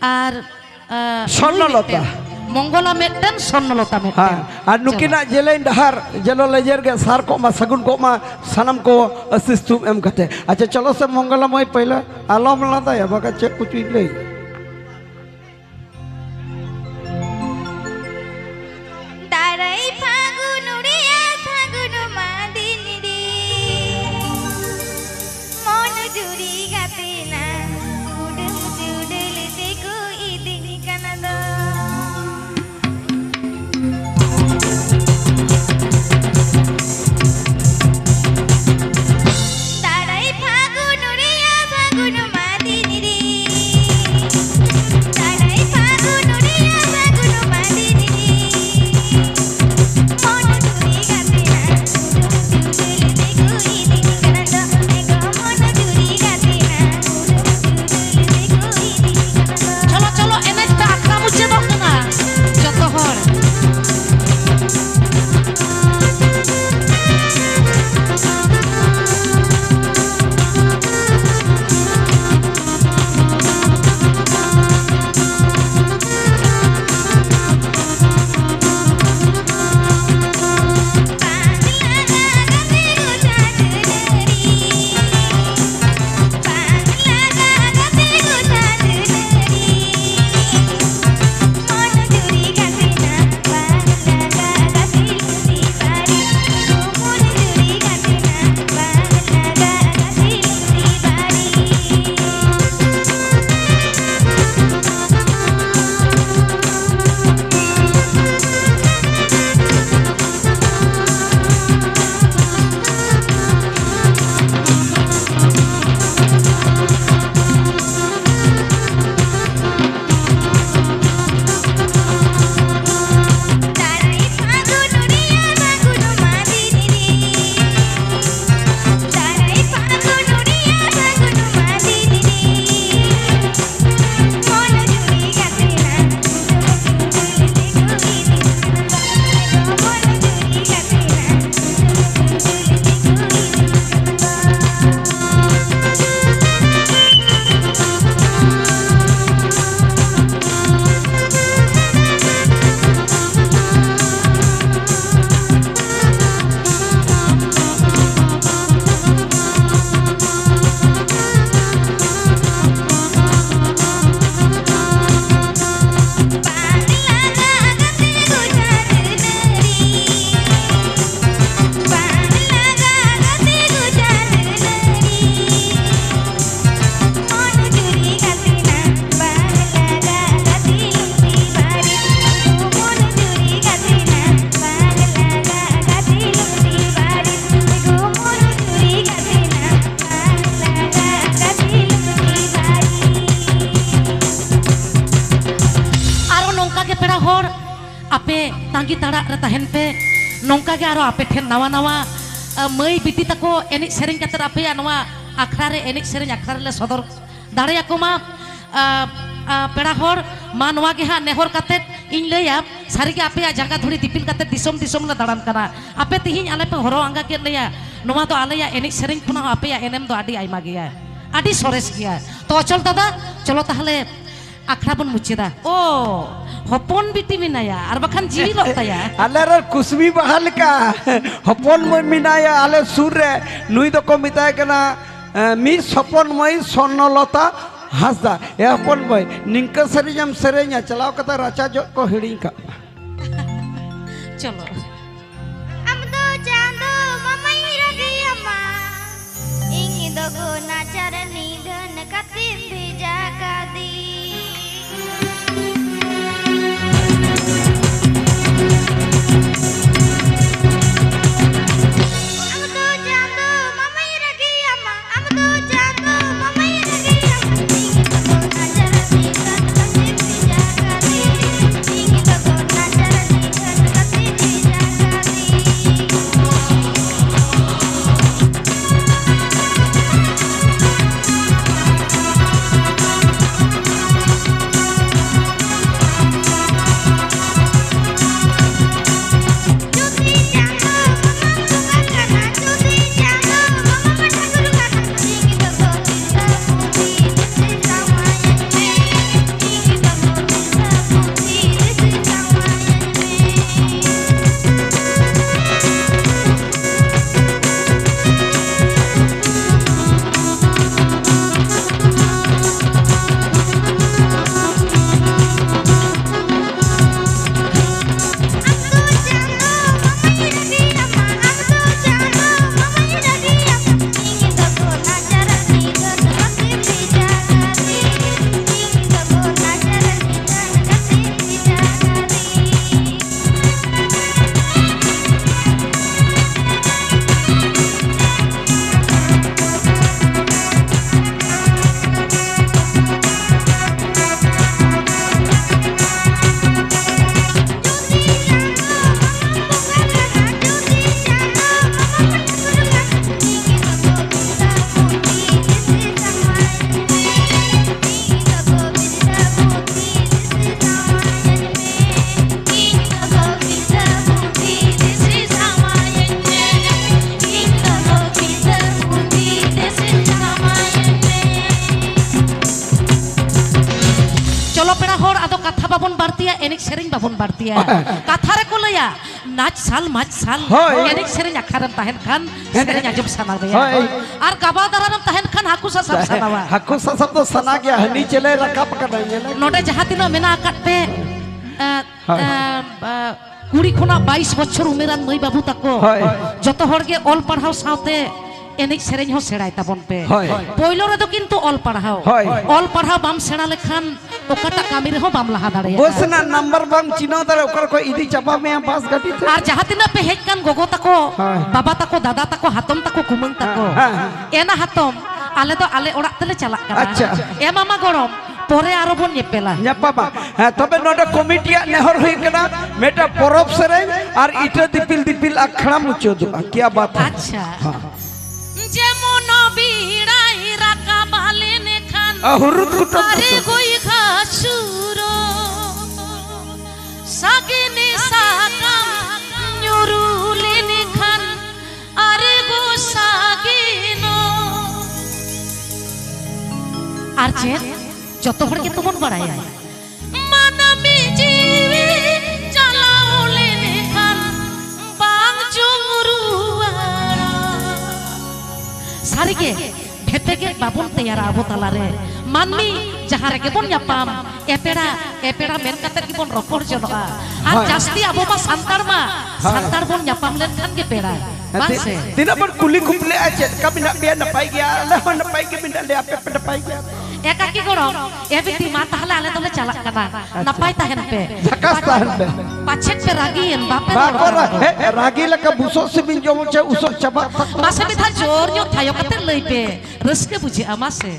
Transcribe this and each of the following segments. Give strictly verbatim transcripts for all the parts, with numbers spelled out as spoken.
ᱟᱨ ᱟᱸ, ᱥᱚᱨᱱᱚᱞᱚᱛᱟ᱾ ᱱᱩᱭ ᱢᱤᱫᱴᱮᱱ, ᱢᱚᱝᱜᱚᱞᱟ ᱢᱤᱫᱴᱮᱱ, ᱥᱚᱨᱱᱚᱞᱚᱛᱟ ᱢᱤᱫᱴᱮᱱ᱾ ᱦᱮᱸ, ᱟᱨ ᱱᱩᱠᱤᱱᱟᱜ ᱪᱚᱞᱚ᱾ ᱡᱮᱞᱮᱧ ᱰᱟᱦᱟᱨ ᱡᱮᱱᱚ ᱞᱮᱡᱮᱨ ᱜᱮ ᱥᱟᱨ ᱠᱚᱜ ᱢᱟ, ᱥᱟᱹᱜᱩᱱ ᱠᱚᱜ ᱢᱟ, ᱥᱟᱱᱟᱢ ᱠᱚ ᱟᱥᱤᱥ ᱛᱷᱩᱢ ᱮᱢ ᱠᱟᱛᱮ᱾ ᱟᱪᱪᱷᱟ, ᱪᱚᱞᱚ ᱥᱮ ᱢᱚᱝᱜᱚᱞᱟ ᱢᱟᱹᱭ ᱯᱟᱹᱭᱞᱟᱹ ᱟᱞᱚᱢ ᱞᱟᱸᱫᱟᱭᱟ, ᱵᱟᱠᱷᱟᱡ ᱪᱮᱫ ᱠᱚᱪᱚᱧ ᱞᱟᱹᱭ᱾ ᱫᱟᱨᱟᱭ ᱯᱷᱟᱹᱜᱩᱱ ᱨᱮᱭᱟᱜ ᱯᱷᱟᱹᱜᱩᱱ ᱢᱟᱫᱤᱱ ᱨᱮ ᱢᱚᱱ ᱡᱩᱨᱤ ᱜᱟᱛᱮ ᱱᱟ ᱩᱰᱟᱹᱱ ᱪᱩᱰᱟᱹᱞ ᱛᱮᱠᱚ ᱤᱫᱤᱧ ᱠᱟᱱᱟ ᱫᱚ᱾ ᱫᱟᱨᱟᱭ ᱯᱷᱟᱹᱜᱩᱱ ᱨᱮᱭᱟᱜ ᱯᱷᱟᱹᱜᱩᱱ ᱢᱟᱫᱤᱱ ᱨᱮ ᱛᱟᱺᱜᱤ ᱛᱟᱲᱟᱜ ᱨᱮ ᱛᱟᱦᱮᱱ ᱯᱮ᱾ ᱱᱚᱝᱠᱟ ᱜᱮ ᱟᱨᱚ ᱟᱯᱮ ᱴᱷᱮᱱ ᱱᱟᱣᱟ ᱱᱟᱣᱟ, ᱟ, ᱢᱟᱹᱭ ᱵᱤᱴᱤ ᱛᱟᱠᱚ ᱮᱱᱮᱡ ᱥᱮᱨᱮᱧ ᱠᱟᱛᱮ ᱟᱯᱮᱭᱟᱜ ᱱᱚᱣᱟ ᱟᱠᱷᱲᱟ ᱨᱮ, ᱮᱱᱮᱡ ᱥᱮᱨᱮᱧ ᱟᱠᱷᱲᱟ ᱨᱮᱞᱮ ᱥᱚᱫᱚᱨ ᱫᱟᱲᱮᱭᱟᱠᱚ ᱢᱟ᱾ ᱟ, ᱟ, ᱯᱮᱲᱟ ᱦᱚᱲ, ᱢᱟ ᱱᱚᱣᱟ ᱜᱮ ᱦᱟᱸᱜ ᱱᱮᱦᱚᱨ ᱠᱟᱛᱮ ᱤᱧ ᱞᱟᱹᱭᱟ, ᱥᱟᱹᱨᱤᱜᱮ ᱟᱯᱮᱭᱟᱜ ᱡᱟᱸᱜᱟ ᱫᱷᱩᱲᱤ ᱫᱤᱯᱤᱞ ᱠᱟᱛᱮ ᱫᱤᱥᱚᱢ ᱫᱤᱥᱚᱢ ᱞᱮ ᱫᱟᱬᱟᱱ ᱠᱟᱱᱟ᱾ ᱟᱯᱮ ᱛᱤᱦᱤᱧ ᱟᱞᱮ ᱯᱮ ᱦᱚᱨᱚ ᱟᱸᱜᱟ ᱠᱮᱫ ᱞᱮᱭᱟ, ᱱᱚᱣᱟ ᱫᱚ ᱟᱞᱮᱭᱟᱜ ᱮᱱᱮᱡ ᱥᱮᱨᱮᱧ ᱠᱷᱚᱱᱟᱜ ᱦᱚᱸ ᱟᱯᱮᱭᱟᱜ ᱮᱱᱮᱢ ᱫᱚ ᱟᱹᱰᱤ ᱟᱭᱢᱟ ᱜᱮᱭᱟ, ᱟᱹᱰᱤ ᱥᱚᱨᱮᱥ ᱜᱮᱭᱟ᱾ ᱛᱚ ᱚᱪᱚᱞ ᱫᱟᱫᱟ, ᱪᱚᱞᱚ ᱛᱟᱦᱞᱮ ᱟᱠᱷᱲᱟ ᱵᱚᱱ ᱢᱩᱪᱟᱹᱫᱟ᱾ ᱳ, ᱦᱚᱯᱚᱱ ᱵᱤᱴᱤ ᱢᱮᱱᱟᱭᱟ, ᱟᱨ ᱵᱟᱠᱷᱟᱱ ᱡᱤᱣᱤ ᱞᱚᱜ ᱛᱟᱭᱟ᱾ ᱟᱞᱮ ᱨᱮᱱ ᱠᱩᱥᱵᱤ ᱵᱟᱦᱟ ᱞᱮᱠᱟ ᱦᱚᱯᱚᱱ ᱢᱟᱹᱭ ᱢᱮᱱᱟᱭᱟ ᱟᱞᱮ ᱥᱩᱨ ᱨᱮ᱾ ᱱᱩᱭ ᱫᱚᱠᱚ ᱢᱮᱛᱟᱭ ᱠᱟᱱᱟ, ᱮ, ᱢᱤᱥ ᱦᱚᱯᱚᱱ ᱢᱟᱹᱭ ᱥᱚᱨᱱᱚᱞᱚᱛᱟ ᱦᱟᱸᱥᱫᱟ᱾ ᱮ ᱦᱚᱯᱚᱱ ᱢᱟᱹᱭ, ᱱᱤᱝᱠᱟᱹ ᱥᱮᱨᱮᱧ ᱮᱢ ᱥᱮᱨᱮᱧᱟ, ᱪᱟᱞᱟᱣ ᱠᱟᱛᱮ ᱨᱟᱪᱟ ᱡᱚᱜ ᱠᱚ ᱦᱤᱲᱤᱧ ᱠᱟᱜ ᱢᱟ᱾ ᱪᱚᱞᱚ᱾ ᱟᱢ ᱫᱚ ᱪᱟᱸᱫᱚ ᱢᱟᱢᱟᱭ ᱨᱟᱹᱜᱤᱭᱟᱢᱟ, ᱤᱧ ᱫᱚ ᱜᱚᱱᱟ ᱪᱟᱨᱱᱤ ᱫᱷᱟᱹᱱ ᱠᱟᱛᱮᱢ ᱵᱷᱮᱡᱟ ᱠᱟᱫᱤᱧ᱾ ᱟᱢ ᱫᱚ ᱪᱟᱸᱫᱚ ᱢᱟᱢᱟᱭ ᱨᱟᱹᱜᱤᱭᱟᱢᱟ, ᱟᱢ ᱫᱚ ᱪᱟᱸᱫᱚ ᱢᱟᱢᱟᱭ ᱨᱟᱹᱜᱤᱭᱟᱢᱟ, ᱤᱧ ᱫᱚ ᱜᱚᱱᱟ ᱪᱟᱨᱱᱤ ᱫᱷᱟᱹᱱ ᱠᱟᱛᱮᱢ ᱵᱷᱮᱡᱟ ᱠᱟᱫᱤᱧ, ᱤᱧ ᱫᱚ ᱜᱚᱱᱟ ᱪᱟᱨᱱᱤ ᱫᱷᱟᱹᱱ ᱠᱟᱛᱮᱢ ᱵᱷᱮᱡᱟ ᱪᱚᱞᱚ ᱯᱮᱲᱟ ᱦᱚᱲ, ᱟᱫᱚ ᱠᱟᱛᱷᱟ ᱵᱟᱵᱚᱱ ᱵᱟᱹᱲᱛᱤᱭᱟ, ᱮᱱᱮᱡ ᱥᱮᱨᱮᱧ ᱵᱟᱵᱚᱱ ᱵᱟᱹᱲᱛᱤᱭᱟ᱾ ᱠᱟᱛᱷᱟ ᱨᱮᱠᱚ ᱞᱟᱹᱭᱟ, ᱱᱟᱪ ᱥᱟᱞ ᱢᱟᱪ ᱥᱟᱞ, ᱦᱳᱭ᱾ ᱮᱱᱮᱡ ᱥᱮᱨᱮᱧ ᱟᱠᱷᱲᱟ ᱨᱮᱢ ᱛᱟᱦᱮᱱ ᱠᱷᱟᱱ ᱦᱮᱸ᱾ ᱥᱮᱨᱮᱧ ᱟᱸᱡᱚᱢ ᱥᱟᱱᱟ ᱜᱮᱭᱟ᱾ ᱦᱳᱭ᱾ ᱟᱨ ᱜᱟᱵᱟ ᱫᱟᱨᱟ ᱨᱮᱢ ᱛᱟᱦᱮᱱ ᱠᱷᱟᱱ ᱦᱟᱹᱠᱩ ᱥᱟᱥᱟᱵ ᱥᱟᱱᱟᱣᱟ᱾ ᱦᱟᱹᱠᱩ ᱥᱟᱥᱟᱵ ᱫᱚ ᱥᱟᱱᱟ ᱜᱮᱭᱟ, ᱦᱟᱹᱱᱤ ᱪᱮᱞᱮ ᱨᱟᱠᱟᱵ ᱟᱠᱟᱫᱟ, ᱧᱮᱞᱮ᱾ ᱱᱚᱰᱮ ᱡᱟᱦᱟᱸ ᱛᱤᱱᱟᱹᱜ ᱢᱮᱱᱟᱜ ᱟᱠᱟᱫ ᱯᱮ, ᱮ, ᱦᱳᱭ᱾ ᱮ, ᱮ, ᱠᱩᱲᱤ ᱠᱷᱚᱱᱟᱜ ᱵᱟᱭᱤᱥ ᱵᱚᱪᱷᱚᱨ ᱩᱢᱮᱨᱟᱱ ᱢᱟᱹᱭ ᱵᱟᱹᱵᱩ ᱛᱟᱠᱚ, ᱦᱳᱭ᱾ ᱡᱚᱛᱚ ᱦᱚᱲ ᱜᱮ ᱚᱞ ᱯᱟᱲᱦᱟᱣ ᱥᱟᱶᱛᱮ ᱮᱱᱮᱡ ᱥᱮᱨᱮᱧ ᱦᱚᱸ ᱥᱮᱬᱟᱭ ᱛᱟᱵᱚᱱ ᱯᱮ᱾ ᱦᱳᱭ᱾ ᱯᱳᱭᱞᱳ ᱨᱮᱫᱚ ᱠᱤᱱᱛᱩ ᱚᱞ ᱯᱟᱲᱦᱟᱣ᱾ ᱦᱳᱭ᱾ ᱚᱞ ᱯᱟᱲᱦᱟᱣ ᱵᱟᱢ ᱥᱮᱬᱟ ᱞᱮᱠᱷᱟᱱ ᱚᱠᱟᱴᱟᱜ ᱠᱟᱹᱢᱤ ᱨᱮᱦᱚᱸ ᱵᱟᱢ ᱞᱟᱦᱟ ᱫᱟᱲᱮᱭᱟᱜᱼᱟ᱾ ᱵᱚᱥ ᱨᱮᱱᱟᱜ ᱱᱟᱢᱵᱟᱨ ᱵᱟᱢ ᱪᱤᱱᱦᱟᱹᱣ ᱫᱟᱲᱮᱭᱟᱜᱼᱟ, ᱚᱠᱟ ᱨᱮᱠᱚ ᱤᱫᱤ ᱪᱟᱵᱟ ᱢᱮᱭᱟ ᱵᱟᱥ ᱜᱟᱹᱰᱤ ᱛᱮ᱾ ᱟᱨ ᱡᱟᱦᱟᱸ ᱛᱤᱱᱟᱹᱜ ᱯᱮ ᱦᱮᱡ ᱠᱟᱱ ᱜᱚᱜᱚ ᱛᱟᱠᱚ, ᱦᱳᱭ᱾ ᱵᱟᱵᱟ ᱛᱟᱠᱚ, ᱫᱟᱫᱟ ᱛᱟᱠᱚ, ᱦᱟᱛᱚᱢ ᱛᱟᱠᱚ, ᱠᱩᱢᱟᱹᱝ ᱛᱟᱠᱚ, ᱦᱮᱸ, ᱦᱮᱸ᱾ ᱮᱱᱟ ᱦᱟᱛᱚᱢ, ᱟᱞᱮ ᱫᱚ ᱟᱞᱮ ᱚᱲᱟᱜ ᱛᱮᱞᱮ ᱪᱟᱞᱟᱜ ᱠᱟᱱᱟ᱾ ᱟᱪᱪᱷᱟ᱾ ᱮ ᱢᱟᱢᱟ ᱜᱚᱲᱚᱢ, ᱯᱚᱨᱮ ᱟᱨᱚ ᱵᱚᱱ ᱧᱮᱯᱮᱞᱟ᱾ ᱧᱟᱯᱟᱢᱟ᱾ ᱦᱮᱸ, ᱛᱚᱵᱮ ᱱᱚᱰᱮ ᱠᱚᱢᱤᱴᱤᱭᱟᱜ ᱱᱮᱦᱚᱨ ᱦᱩᱭ ᱠᱟᱱᱟ, ᱢᱤᱫᱴᱟᱝ ᱯᱚᱨᱚᱵᱽ ᱥᱮᱨᱮᱧ ᱟᱨ ᱤᱴᱟᱹ ᱫᱤᱯᱤᱞ ᱫᱤᱯᱤᱞ ᱟᱠᱷᱲᱟ ᱢᱩᱪᱟᱹᱫᱚᱜᱼᱟ᱾ ᱠᱤᱭᱟ ᱵᱟᱛ ᱦᱟᱭ᱾ ᱟᱪᱪᱷᱟ᱾ ᱦᱮᱸ᱾ ᱡᱮᱢᱚᱱ ᱵᱤᱲᱟᱭ ᱨᱟᱠᱟᱵ ᱞᱮᱱᱠᱷᱟᱱ ᱟ, ᱦᱩᱨᱩᱫ ᱠᱩᱴᱩᱢ ᱟᱨᱮ ᱠᱩᱴᱩᱢ᱾ ᱜᱚᱭ ᱜᱷᱟᱥᱩᱨᱚ, ᱥᱟᱜᱮᱱᱮ ᱥᱟᱠᱟᱢ ᱧᱩᱨᱩ ᱞᱮᱱᱠᱷᱟᱱ ᱟᱨᱮ ᱜᱚ ᱥᱟᱜᱮᱱᱚ᱾ ᱟᱨ ᱪᱮᱫ? ᱡᱚᱛᱚ ᱦᱚᱲ ᱜᱮᱛᱚ ᱵᱚᱱ ᱵᱟᱲᱟᱭᱟ᱾ ᱢᱟᱹᱱᱢᱤ ᱡᱤᱣᱤ ᱪᱟᱞᱟᱣ ᱞᱮᱱᱠᱷᱟᱱ ᱵᱟᱝ ᱪᱚᱝ ᱨᱩᱣᱟᱹᱲᱟ᱾ ᱥᱟᱹᱨᱤᱜᱮ, ᱵᱷᱮᱯᱮᱜᱮᱫ ᱵᱟᱵᱚᱱ ᱛᱮᱭᱟᱨᱟ ᱟᱵᱚ ᱛᱟᱞᱟᱨᱮ᱾ ᱢᱟᱹᱱᱢᱤ ᱡᱟᱦᱟᱸ ᱨᱮᱜᱮ ᱵᱚᱱ ᱧᱟᱯᱟᱢ, ᱮᱯᱮᱲᱟ, ᱮᱯᱮᱲᱟ ᱢᱮᱱ ᱠᱟᱛᱮ ᱜᱮᱵᱚᱱ ᱨᱚᱯᱚᱲ ᱡᱚᱱᱚᱜᱼᱟ᱾ ᱟᱨ ᱦᱳᱭ᱾ ᱡᱟᱹᱥᱛᱤ ᱟᱵᱚ ᱢᱟ ᱥᱟᱱᱛᱟᱲ ᱢᱟ, ᱦᱳᱭ᱾ ᱥᱟᱱᱛᱟᱲ ᱵᱚᱱ ᱧᱟᱯᱟᱢ ᱞᱮᱱᱠᱷᱟᱱ ᱜᱮ ᱯᱮᱲᱟ, ᱦᱮᱸ, ᱵᱟᱝ ᱛᱤ-, ᱥᱮ? ᱛᱤᱱᱟᱹᱜ ᱵᱚᱱ ᱠᱩᱞᱤ ᱠᱩᱯᱞᱤᱜᱼᱟ, ᱪᱮᱫ ᱞᱮᱠᱟ ᱢᱮᱱᱟᱜ ᱯᱮᱭᱟ? ᱱᱟᱯᱟᱭ ᱜᱮᱭᱟ, ᱟᱞᱮ ᱦᱚᱸ ᱱᱟᱯᱟᱭ ᱜᱮ ᱢᱮᱱᱟᱜ ᱞᱮᱭᱟ, ᱟᱯᱮ ᱯᱮ ᱱᱟᱯᱟᱭ ᱜᱮᱭᱟ? ᱮ ᱠᱟᱠᱤ ᱜᱚᱲᱚᱢ, ᱮ ᱵᱤᱴᱤ, ᱢᱟ ᱛᱟᱦᱞᱮ ᱟᱞᱮ ᱫᱚᱞᱮ ᱪᱟᱞᱟᱜ ᱠᱟᱱᱟ᱾ ᱟᱪᱪᱷᱟ᱾ ᱱᱟᱯᱟᱭ ᱛᱟᱦᱮᱱ ᱯᱮ᱾ ᱡᱷᱟᱠᱟᱥ ᱛᱟᱦᱮᱱ ᱯᱮ᱾ ᱯᱟᱪᱷᱮᱫ ᱯᱮ ᱨᱟᱹᱜᱤᱭᱮᱱ, ᱵᱟᱯᱮ ᱵᱟᱠᱚ ᱨᱚᱲ ᱨᱟ-, ᱠᱟᱱᱟ᱾ ᱦᱮᱸ, ᱨᱟᱹᱜᱤ ᱞᱮᱠᱟ ᱵᱩᱥᱟᱹᱜ ᱥᱤᱢᱤᱧ ᱡᱚᱢ ᱦᱚᱪᱚ ᱩᱥᱟᱹᱫ ᱪᱟᱵᱟᱜ ᱛᱟᱠᱚᱣᱟ᱾ ᱢᱟᱥᱮ ᱢᱤᱫ ᱫᱷᱟᱣ ᱡᱳᱨ ᱧᱚᱜ ᱛᱷᱟᱭᱚ ᱠᱟᱛᱮ ᱞᱟᱹᱭ ᱯᱮ, ᱨᱟᱹᱥᱠᱟᱹ ᱵᱩᱡᱷᱟᱹᱜᱼᱟ, ᱢᱟᱥᱮ᱾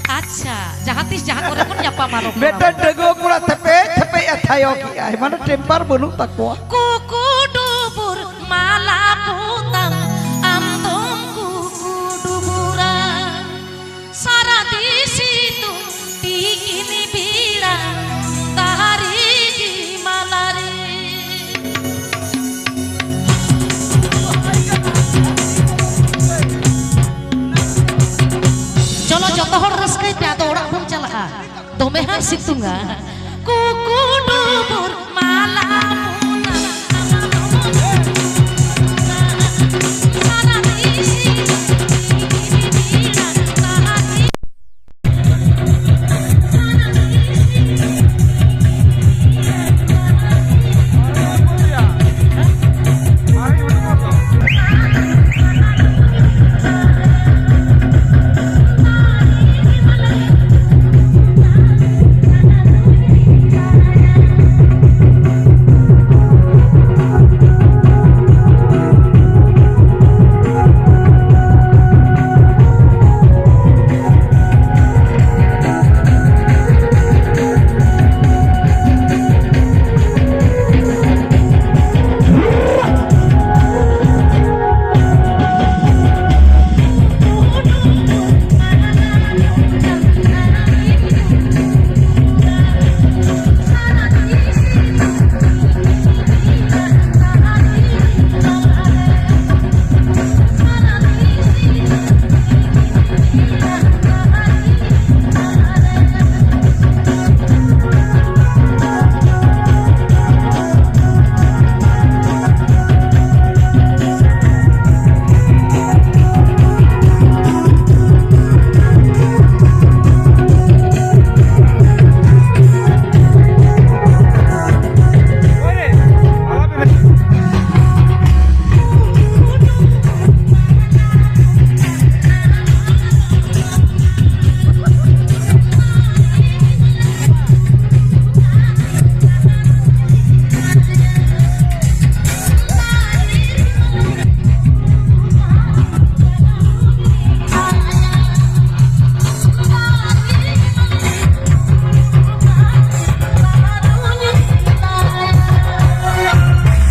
ᱟᱪᱪᱷᱟ, ᱡᱟᱦᱟᱸ ᱛᱤᱥ ᱡᱟᱦᱟᱸ ᱠᱚᱨᱮ ᱵᱚᱱ ᱧᱟᱯᱟᱢᱟ, ᱨᱚᱯᱚᱲᱟ᱾ ᱢᱤᱫᱴᱮᱱ ᱰᱟᱺᱜᱩᱣᱟᱹ ᱠᱚᱲᱟ ᱛᱷᱮᱯᱮ ᱛᱷᱮᱯᱮ ᱮ ᱛᱷᱟᱭᱚ ᱠᱮᱜᱼᱟᱭ, ᱢᱟᱱᱮ ᱴᱮᱢᱯᱟᱨ ᱵᱟᱹᱱᱩᱜ ᱛᱟᱠᱚᱣᱟ᱾ ᱠᱩᱠᱩ ᱰᱩᱵᱩᱨ ᱢᱟᱞᱟ ᱯᱚᱛᱟᱢ, ᱟᱢ ᱫᱚᱢ ᱠᱩᱠᱩ ᱰᱩᱵᱩᱨᱟ᱾ ᱥᱟᱨᱟᱫᱤ ᱥᱤᱛᱩᱝ ᱛᱤᱠᱤᱱ ᱵᱮᱲᱟ ᱫᱟᱨᱮ ᱜᱮ ᱢᱟᱞᱟ ᱨᱮ᱾ ᱪᱚᱞᱚ ᱡᱚᱛᱚ ᱦᱚᱲ ᱨᱟᱹᱥᱠᱟᱹᱭ ᱯᱮ, ᱟᱫᱚ ᱚᱲᱟᱜ ᱵᱚᱱ ᱪᱟᱞᱟᱜᱼᱟ᱾ ᱫᱚᱢᱮ ᱦᱟᱸᱜ ᱥᱤᱛᱩᱝᱟ᱾ ᱠᱩᱠᱩ ᱰᱩᱵᱩᱨ ᱢᱟᱞᱟ ᱢᱩᱱᱟ᱾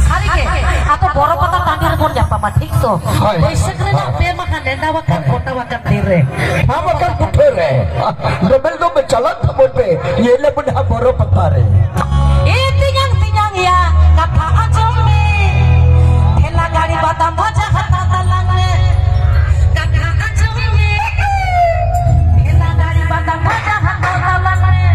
ᱥᱟᱹᱨᱤᱜᱮ, ᱟᱫᱚ ᱵᱚᱨᱚ ᱯᱟᱛᱟ ᱴᱟᱺᱰᱤ ᱨᱮᱵᱚᱱ ᱧᱟᱯᱟᱢᱟ, ᱴᱷᱤᱠ ᱛᱚ? ᱦᱳᱭ, ᱦᱳᱭ, ᱵᱟᱹᱭᱥᱟᱹᱠᱷ ᱨᱮᱱᱟᱜ ᱦᱳᱭ᱾ ᱯᱮ ᱢᱟᱦᱟ ᱱᱮᱰᱟ ᱟᱠᱟᱱ, ᱦᱳᱭ᱾ ᱜᱚᱴᱟ ᱟᱠᱟᱱ ᱫᱤᱱ ᱨᱮ᱾ ᱟᱢ ᱟᱠᱟᱱ ᱵᱩᱴᱟᱹ ᱨᱮ, ᱰᱚᱵᱮᱞ ᱫᱚ ᱪᱟᱞᱟᱜ ᱛᱟᱵᱚᱱ ᱯᱮ, ᱧᱮᱞ ᱟᱵᱚᱱ ᱦᱟᱸᱜ ᱵᱚᱨᱚ ᱯᱟᱛᱟ ᱨᱮ᱾ ᱮ ᱛᱮᱧᱟᱝ, ᱛᱮᱧᱟᱝ ᱭᱟ, ᱠᱟᱛᱷᱟ ᱟᱸᱡᱚᱢ ᱢᱮ᱾ ᱴᱷᱮᱞᱟ ᱜᱟᱹᱲᱤ ᱵᱟᱫᱟᱢ ᱵᱷᱟᱡᱟ ᱦᱟᱛᱟᱣ ᱛᱟᱞᱟᱝ ᱢᱮ᱾ ᱠᱟᱛᱷᱟ ᱟᱸᱡᱚᱢ ᱢᱮ᱾ ᱴᱷᱮᱞᱟ ᱜᱟᱹᱲᱤ ᱵᱟᱫᱟᱢ ᱵᱷᱟᱡᱟ ᱦᱟᱛᱟᱣ ᱛᱟᱞᱟᱝ ᱢᱮ᱾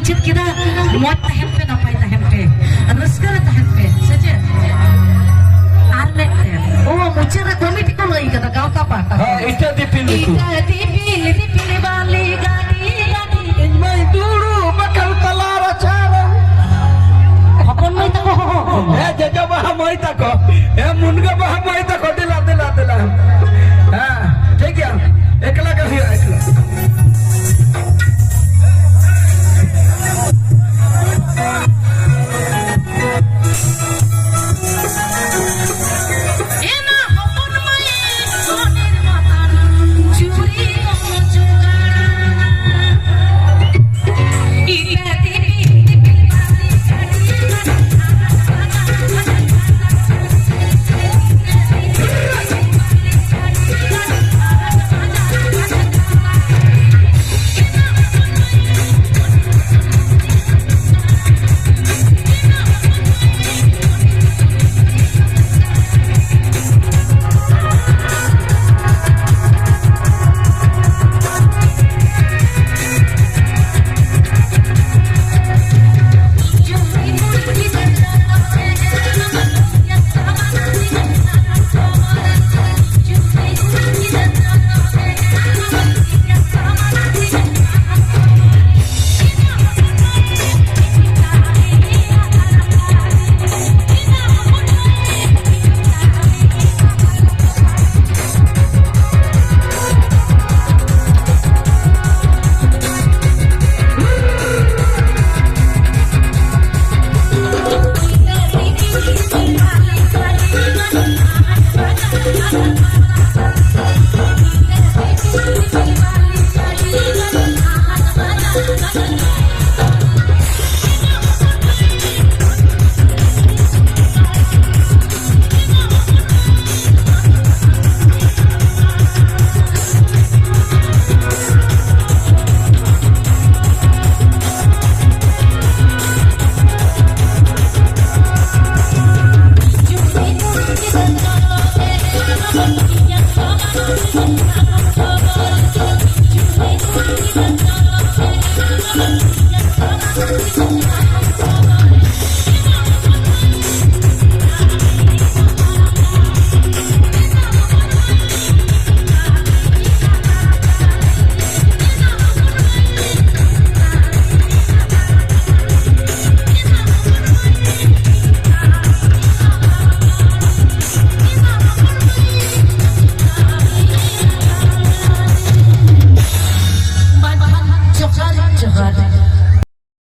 ᱪᱮᱫ ᱠᱮᱫᱟ? ᱢᱚᱡᱽ ᱛᱟᱦᱮᱱ ᱯᱮ, ᱱᱟᱯᱟᱭ ᱛᱟᱦᱮᱱ ᱯᱮ, ᱨᱟᱹᱥᱠᱟᱹ ᱨᱮ ᱛᱟᱦᱮᱱ ᱯᱮ, ᱥᱮ ᱪᱮᱫ? ᱟᱨ ᱢᱤᱫᱴᱮᱱ, ᱳ, ᱢᱩᱪᱟᱹᱫ ᱨᱮ ᱠᱚᱢᱤᱴᱤ ᱠᱚ ᱞᱟᱹᱭ ᱠᱟᱫᱟ, ᱜᱟᱶᱛᱟ ᱯᱟᱦᱴᱟ ᱠᱷᱚᱱ᱾ ᱦᱮᱸ, ᱤᱴᱟᱹ ᱫᱤᱯᱤᱞ ᱨᱤᱛᱩ᱾ ᱤᱴᱟᱹ ᱫᱤᱯᱤᱞ, ᱫᱤᱯᱤᱞ ᱵᱟᱞᱤ ᱜᱟᱹᱰᱤ, ᱜᱟᱹᱰᱤ᱾ ᱤᱧ ᱢᱟᱹᱧ ᱫᱩᱲᱩᱵ ᱟᱠᱟᱱ ᱛᱟᱞᱟ ᱨᱟᱪᱟ ᱨᱮ᱾ ᱦᱚᱯᱚᱱ ᱢᱟᱹᱭ ᱛᱟᱠᱚ ᱦᱚᱦᱚ ᱟᱠᱚ ᱢᱮ᱾ ᱦᱮᱸ, ᱡᱚᱡᱚ ᱵᱟᱦᱟ ᱢᱟᱹᱭ ᱛᱟᱠᱚ᱾